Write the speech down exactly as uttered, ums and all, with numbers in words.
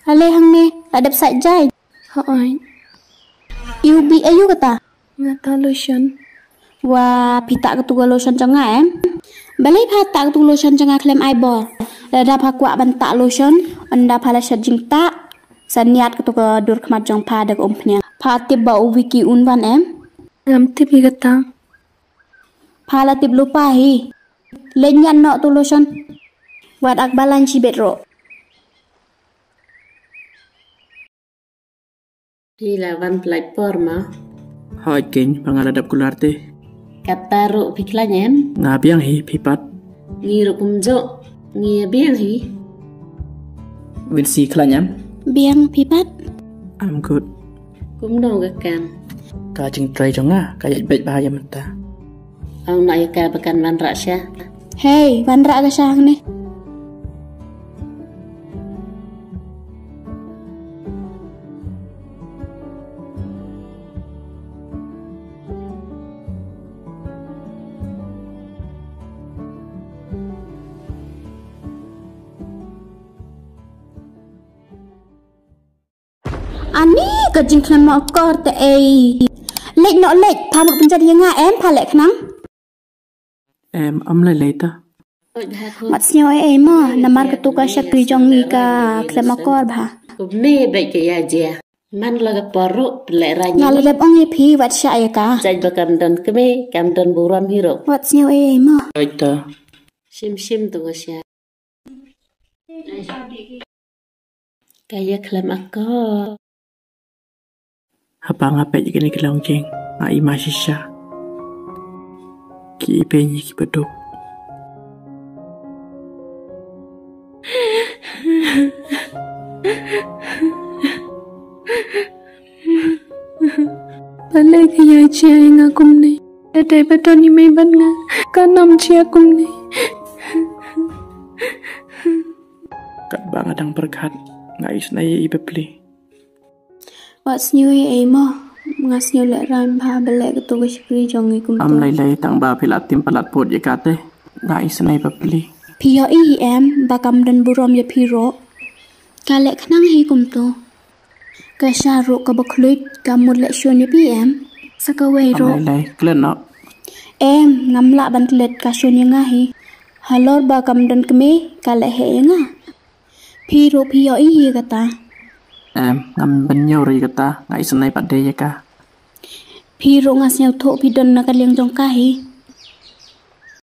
Ale hangne, la dep sait jai. Hoi. Iu bi ayu kata? Nga ta lotion. Wa phi ta katu ka lotion jong nga em? Balei pha ta katu ka lotion jong nga khlem ai bor? Lada pha kwah ban ta lotion, ynda pha la shet jingta, sa niat katu ka dur khmat jong pha da ka umphniang. Pha tip ba u Vicky un wan em? Ngam tip hi kata. Pha la tip lypa hi. Leit ñiad noh tu lotion. Wat ak balan chi bet ro. Phi la wan pynlait por ma? Hoi keiñ, ba nga la dap kular te. Kata ruh phi khlaiñ em? Nga biang hi, phi pat? Ngi ruh kumjuh, ngi biang hi. Winsi khlaiñ em? Biang, phi pat? I'm good. Kumno ka kam? Ka jingtrai jong nga, ka ïaid beit bha ïa mynta. Ong na ïa ka ba kan wanrah sha. Hei, wanrah ka sha hangne. Ani ka jingkhlem akor te ei. Leit noh leit, pha mut pynjat ïa nga em, pha leh khnang. Em, am lei lei ta. Mat sñiaw ei ei mo, namar katu ka shakri jong ngi ka khlem akor bha. Kumne beit ka ïa jia. Man la ka por ruh, leh rang. Nga la dep ong ïa phi, wat shah ïa ka. Jait ba kam don kmie, kam don burom hi ruh. Wat sñiaw ei ei mo. Lei ta. Shim shim tu ka sha. Ka ïa khlem akor. Haba nga peit ïa kine ki longïing, nga i ma shisha. Ki i peit ïa ki baduk. Balei ka ïa jia ïa nga kumne? Lada dei ba don i mei bad nga, ka nam jia kumne. Katba nga dang pyrkhat, nga isynei ïa i bapli. Wat sñiaw ei ei mo, nga sñiaw leh rang bha ba leh katu ka shakri jong ngi kumto. Am lei lei, tang ba phi la tim palat put ïa kate, nga isynei bapli. Phi ïohi em, ba kam don burom ïa phi ruh. Ka leh khnang hi kumto. Ka sha ruh kaba khluit, ka mut leh shun ïa phi em. Sa kawei ruh. Am lei lei, klet noh. Em, ngam lah ban klet, ka shun ïa nga hi. Halor ba kam don kmie, ka leh heh ïa nga. Phi ruh phi ïohi hi kata. Em, ngam ban ñiew re ïa kata, nga isynei pat de ïa ka. Phi ruh nga sñiawthooh phi don na ka liang jong ka hi.